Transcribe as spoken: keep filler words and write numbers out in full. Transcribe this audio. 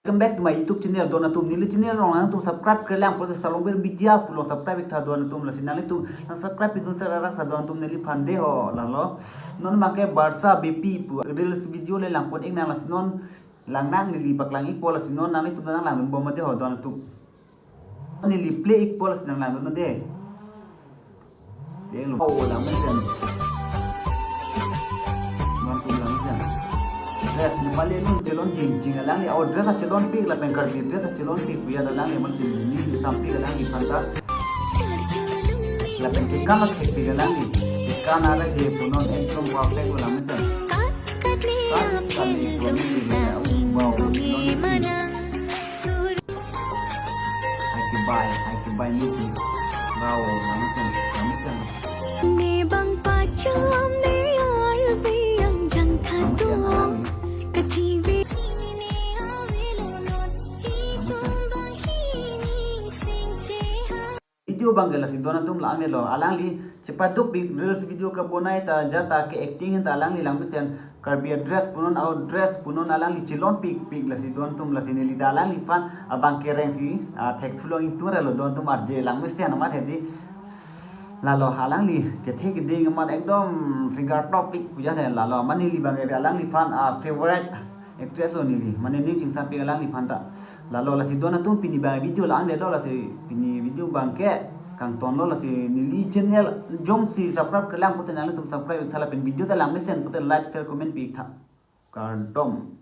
Welcome back to my YouTube channel. Don atum, neli channel along nangtum subscribe krelang pulote Salomber Media pu along subscribe ik tha don atum, lasi nanglitum nang subscribe pidun serarak tha don atum, neliphan dei ho lalo. Non abangke Barca B P pu reels video le langpon ik nang, lasi non lang nang, neli paklang ikpo, lasi non nanglitum nanglangdun bom dei ho don atum. Neli play ikpo, lasi nanglangdun dei. Denglo. Oh, lang mesen. Don atum, lang mesen. Dress, Nepali alun chelon jingjing alangli. Oh, dress achelonpik, lapen Karbi dress achelonpik pu ya alangli, mesen neli sampi alangliphan ta. Lapen kekan athekpik alangli. Kekan ara je punon ekdom perfect lo, lang mesen. Kat kane, kat kane, kat kane, wow, chelonpik. Hai kebai, hai kebai ni. Wow, lang mesen, lang mesen. Ne bang pacham ne arbe yang jang tha. Lang mesen, tuang. Lang mesen. Kachibi. Video abangke lasi don atum, lang mesen lo. Alangli chepadukpik reels video kebonai ta, ja ta ke-acting ta alangli, lang mesen. Karbi dress punon, au dress punon alangli chelonpikpik, lasi don atum, lasi neli ta alangliphan abangke rengsi, ah, thekthu long ingtung ra lo don atum, arje lang mesen amat hedi. Lalo alangli kethe keding amat ekdom finger topik pu ya ne, lalo amat neli abangke alangliphan, ah, favorite actress lo neli. Mane ning chingsampik alangliphan ta. Lalo lasi don atum, pini abang video lang le lo, lasi pini video abangke kangton lo, lasi neli channel jongsi subscribe krelang pulote nanglitum subscribe ik tha lapen video ta lang mesen pulote like, share, comment pi ik tha. Kardom.